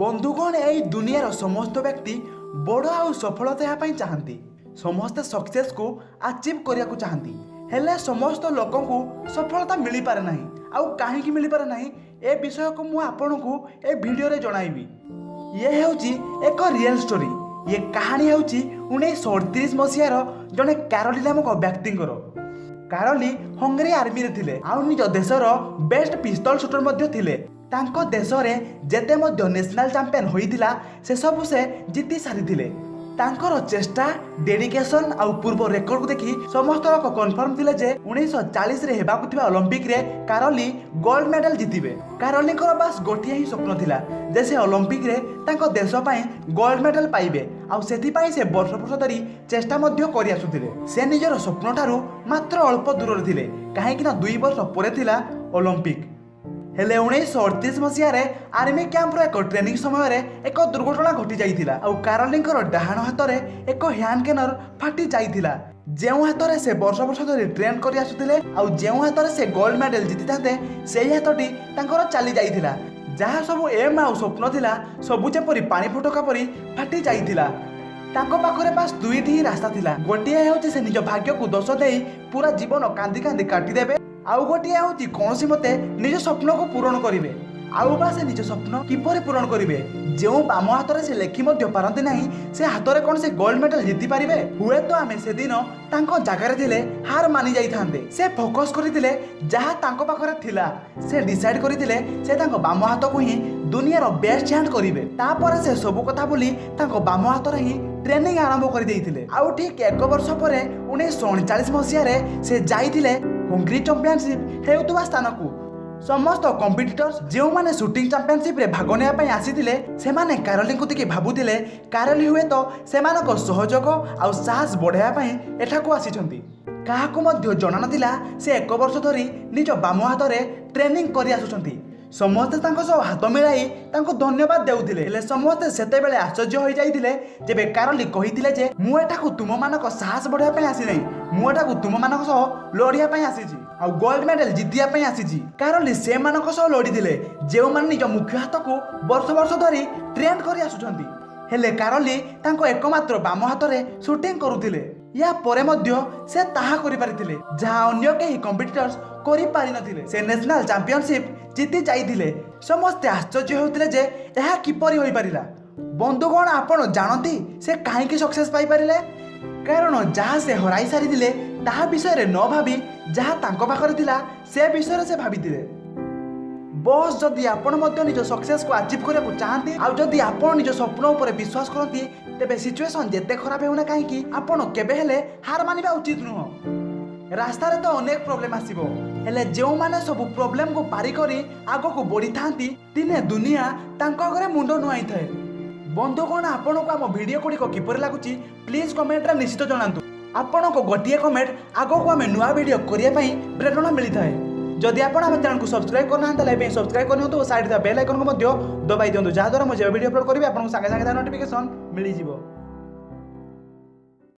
ବନ୍ଧୁଗଣ, ଏଇ ଦୁନିଆର ସମସ୍ତ ବ୍ୟକ୍ତି ବଡ଼ ଆଉ ସଫଳତା ହେବା ପାଇଁ ଚାହାନ୍ତି। ସମସ୍ତେ ସକ୍ସେସକୁ ଆଚିଭ୍ କରିବାକୁ ଚାହାନ୍ତି, ହେଲେ ସମସ୍ତ ଲୋକଙ୍କୁ ସଫଳତା ମିଳିପାରେ ନାହିଁ। ଆଉ କାହିଁକି ମିଳିପାରେ ନାହିଁ, ଏ ବିଷୟକୁ ମୁଁ ଆପଣଙ୍କୁ ଏ ଭିଡ଼ିଓରେ ଜଣାଇବି। ଇଏ ହେଉଛି ଏକ ରିଏଲ୍ ଷ୍ଟୋରି। ଇଏ କାହାଣୀ ହେଉଛି 1938 ମସିହାର ଜଣେ କାରୋଲି ନାମକ ବ୍ୟକ୍ତିଙ୍କର। କାରୋଲି ହଙ୍ଗେରୀ ଆର୍ମିରେ ଥିଲେ ଆଉ ନିଜ ଦେଶର ବେଷ୍ଟ ପିସ୍ତଲ ସୁଟର ମଧ୍ୟ ଥିଲେ। ତାଙ୍କ ଦେଶରେ ଯେତେ ମଧ୍ୟ ନ୍ୟାସନାଲ୍ ଚାମ୍ପିୟନ ହୋଇଥିଲା, ସେସବୁ ସେ ଜିତି ସାରିଥିଲେ। ତାଙ୍କର ଚେଷ୍ଟା, ଡେଡିକେସନ୍ ଆଉ ପୂର୍ବ ରେକର୍ଡକୁ ଦେଖି ସମସ୍ତ ଲୋକ କନଫର୍ମ ଥିଲେ ଯେ 1940ରେ ହେବାକୁ ଥିବା ଅଲିମ୍ପିକରେ କାରୋଲି ଗୋଲ୍ଡ ମେଡାଲ ଜିତିବେ। କାରୋଲିଙ୍କର ବାସ୍ ଗୋଟିଏ ହିଁ ସ୍ୱପ୍ନ ଥିଲା ଯେ ସେ ଅଲିମ୍ପିକରେ ତାଙ୍କ ଦେଶ ପାଇଁ ଗୋଲ୍ଡ ମେଡାଲ ପାଇବେ, ଆଉ ସେଥିପାଇଁ ସେ ବର୍ଷ ବର୍ଷ ଧରି ଚେଷ୍ଟା ମଧ୍ୟ କରି ଆସୁଥିଲେ। ସେ ନିଜର ସ୍ୱପ୍ନଠାରୁ ମାତ୍ର ଅଳ୍ପ ଦୂରରେ ଥିଲେ, କାହିଁକି ନା 2 ବର୍ଷ ପରେ ଥିଲା ଅଲିମ୍ପିକ। ହେଲେ 1938 ମସିହାରେ ଆର୍ମି କ୍ୟାମ୍ପର ଏକ ଟ୍ରେନିଂ ସମୟରେ ଏକ ଦୁର୍ଘଟଣା ଘଟି ଯାଇଥିଲା ଆଉ କାରୋଲିଙ୍କର ଡାହାଣ ହାତରେ ଏକ ହ୍ୟାଣ୍ଡ ଗ୍ରେନେଡ୍ ଫାଟି ଯାଇଥିଲା। ଯେଉଁ ହାତରେ ସେ ବର୍ଷ ବର୍ଷ ଧରି ଟ୍ରେନ୍ କରି ଆସୁଥିଲେ ଆଉ ଯେଉଁ ହାତରେ ସେ ଗୋଲ୍ଡ ମେଡାଲ ଜିତିଥାନ୍ତେ, ସେଇ ହାତଟି ତାଙ୍କର ଚାଲି ଯାଇଥିଲା। ଯାହା ସବୁ ଏମ୍ ଆଉ ସ୍ୱପ୍ନ ଥିଲା, ସବୁ ଯେପରି ପାଣି ଫୋଟକା ପରି ଫାଟି ଯାଇଥିଲା। ତାଙ୍କ ପାଖରେ ବାସ୍ ଦୁଇଟି ହିଁ ରାସ୍ତା ଥିଲା। ଗୋଟିଏ ହେଉଛି ସେ ନିଜ ଭାଗ୍ୟକୁ ଦୋଷ ଦେଇ ପୁରା ଜୀବନ କାନ୍ଦି କାନ୍ଦି କାଟିଦେବେ, ଆଉ ଗୋଟିଏ ହେଉଛି କୌଣସି ମତେ ନିଜ ସ୍ୱପ୍ନକୁ ପୂରଣ କରିବେ। ଆଉ ବା ସେ ନିଜ ସ୍ୱପ୍ନ କିପରି ପୂରଣ କରିବେ? ଯେଉଁ ବାମ ହାତରେ ସେ ଲେଖି ମଧ୍ୟ ପାରନ୍ତି ନାହିଁ, ସେ ହାତରେ କ'ଣ ସେ ଗୋଲ୍ଡ ମେଡାଲ ଜିତି ପାରିବେ? ହୁଏତ ଆମେ ସେଦିନ ତାଙ୍କ ଜାଗାରେ ଥିଲେ ହାର ମାନି ଯାଇଥାନ୍ତେ। ସେ ଫୋକସ୍ କରିଥିଲେ ଯାହା ତାଙ୍କ ପାଖରେ ଥିଲା। ସେ ଡିସାଇଡ୍ କରିଥିଲେ ସେ ତାଙ୍କ ବାମ ହାତକୁ ହିଁ ଦୁନିଆର ବେଷ୍ଟ ହ୍ୟାଣ୍ଡ କରିବେ। ତାପରେ ସେ ସବୁ କଥା ଭୁଲି ତାଙ୍କ ବାମ ହାତରେ ହିଁ ଟ୍ରେନିଂ ଆରମ୍ଭ କରିଦେଇଥିଲେ। ଆଉ ଠିକ୍ ଏକ ବର୍ଷ ପରେ 1939 ମସିହାରେ ସେ ଯାଇଥିଲେ ହଙ୍ଗେରୀ ଚାମ୍ପିଅନସିପ୍ ହେଉଥିବା ସ୍ଥାନକୁ। ସମସ୍ତ କମ୍ପିଟିଟର୍ସ ଯେଉଁମାନେ ସୁଟିଂ ଚାମ୍ପିଅନସିପ୍ରେ ଭାଗ ନେବା ପାଇଁ ଆସିଥିଲେ, ସେମାନେ କାରୋଲିଙ୍କୁ ଦେଖି ଭାବୁଥିଲେ କାରୋଲି ହୁଏତ ସେମାନଙ୍କ ସହଯୋଗ ଆଉ ସାହସ ବଢ଼ାଇବା ପାଇଁ ଏଠାକୁ ଆସିଛନ୍ତି। କାହାକୁ ମଧ୍ୟ ଜଣା ନଥିଲା ସେ ଏକ ବର୍ଷ ଧରି ନିଜ ବାମ ହାତରେ ଟ୍ରେନିଂ କରି ଆସୁଛନ୍ତି। ସମସ୍ତେ ତାଙ୍କ ସହ ହାତ ମିଳାଇ ତାଙ୍କୁ ଧନ୍ୟବାଦ ଦେଉଥିଲେ। ହେଲେ ସମସ୍ତେ ସେତେବେଳେ ଆଶ୍ଚର୍ଯ୍ୟ ହୋଇଯାଇଥିଲେ ଯେବେ କାରୋଲି କହିଥିଲେ ଯେ ମୁଁ ଏଠାକୁ ତୁମମାନଙ୍କ ସାହସ ବଢ଼ାଇବା ପାଇଁ ଆସିନାହିଁ, ମୁଁ ଏଠାକୁ ତୁମମାନଙ୍କ ସହ ଲଢ଼ିବା ପାଇଁ ଆସିଛି ଆଉ ଗୋଲ୍ଡ ମେଡାଲ ଜିତିବା ପାଇଁ ଆସିଛି। କାରୋଲି ସେମାନଙ୍କ ସହ ଲଢ଼ିଥିଲେ ଯେଉଁମାନେ ନିଜ ମୁଖ୍ୟ ହାତକୁ ବର୍ଷ ବର୍ଷ ଧରି ଟ୍ରେନ୍ କରି ଆସୁଛନ୍ତି। ହେଲେ କାରୋଲି ତାଙ୍କ ଏକମାତ୍ର ବାମ ହାତରେ ସୁଟିଂ କରୁଥିଲେ। ୟା ପରେ ମଧ୍ୟ ସେ ତାହା କରିପାରିଥିଲେ ଯାହା ଅନ୍ୟ କେହି କମ୍ପିଟିଟର୍ସ କରିପାରିନଥିଲେ। ସେ ନ୍ୟାସନାଲ ଚାମ୍ପିଅନସିପ୍ ଜିତି ଯାଇଥିଲେ। ସମସ୍ତେ ଆଶ୍ଚର୍ଯ୍ୟ ହେଉଥିଲେ ଯେ ଏହା କିପରି ହୋଇପାରିଲା। ବନ୍ଧୁଗଣ, ଆପଣ ଜାଣନ୍ତି ସେ କାହିଁକି ସକ୍ସେସ୍ ପାଇପାରିଲେ? କାରଣ ଯାହା ସେ ହରାଇ ସାରିଥିଲେ ତାହା ବିଷୟରେ ନ ଭାବି ଯାହା ତାଙ୍କ ପାଖରେ ଥିଲା ସେ ବିଷୟରେ ସେ ଭାବିଥିଲେ। ବସ୍, ଯଦି ଆପଣ ମଧ୍ୟ ନିଜ ସକ୍ସେସକୁ ଆଚିଭ୍ କରିବାକୁ ଚାହାନ୍ତି ଆଉ ଯଦି ଆପଣ ନିଜ ସ୍ୱପ୍ନ ଉପରେ ବିଶ୍ୱାସ କରନ୍ତି, ତେବେ ସିଚୁଏସନ୍ ଯେତେ ଖରାପ ହେଉନା କାହିଁକି, ଆପଣ କେବେ ହେଲେ ହାର ମାନିବା ଉଚିତ ନୁହଁ। ରାସ୍ତାରେ ତ ଅନେକ ପ୍ରୋବ୍ଲେମ୍ ଆସିବ, ହେଲେ ଯେଉଁମାନେ ସବୁ ପ୍ରୋବ୍ଲେମକୁ ପାରି କରି ଆଗକୁ ବଢ଼ିଥାନ୍ତି, ଦିନେ ଦୁନିଆ ତାଙ୍କ ଆଗରେ ମୁଣ୍ଡ ନୁଆଇଥାଏ। ବନ୍ଧୁଗଣ, ଆପଣଙ୍କୁ ଆମ ଭିଡ଼ିଓ ଗୁଡ଼ିକ କିପରି ଲାଗୁଛି, ପ୍ଲିଜ୍ କମେଣ୍ଟରେ ନିଶ୍ଚିତ ଜଣାନ୍ତୁ। ଆପଣଙ୍କ ଗୋଟିଏ କମେଣ୍ଟ ଆଗକୁ ଆମେ ନୂଆ ଭିଡ଼ିଓ କରିବା ପାଇଁ ପ୍ରେରଣା ମିଳିଥାଏ। ଯଦି ଆପଣ ଆମ ଚ୍ୟାନେଲକୁ ସବସ୍କ୍ରାଇବ୍ କରିନାହାନ୍ତି, ତାହେଲେ ଏବେ ସବସ୍କ୍ରାଇବ୍ କରିନିଅନ୍ତୁ ଓ ସାଇଡ଼୍ ଥିବା ବେଲ୍ ଆଇକନ୍କୁ ମଧ୍ୟ ଦବାଇ ଦିଅନ୍ତୁ, ଯାହାଦ୍ୱାରା ମୁଁ ଯେବେ ଭିଡ଼ିଓ ଅପଲୋଡ଼ କରିବି, ଆପଣଙ୍କୁ ସାଙ୍ଗେ ସାଙ୍ଗେ ତା ନୋଟିଫିକେସନ୍ ମିଳିଯିବ।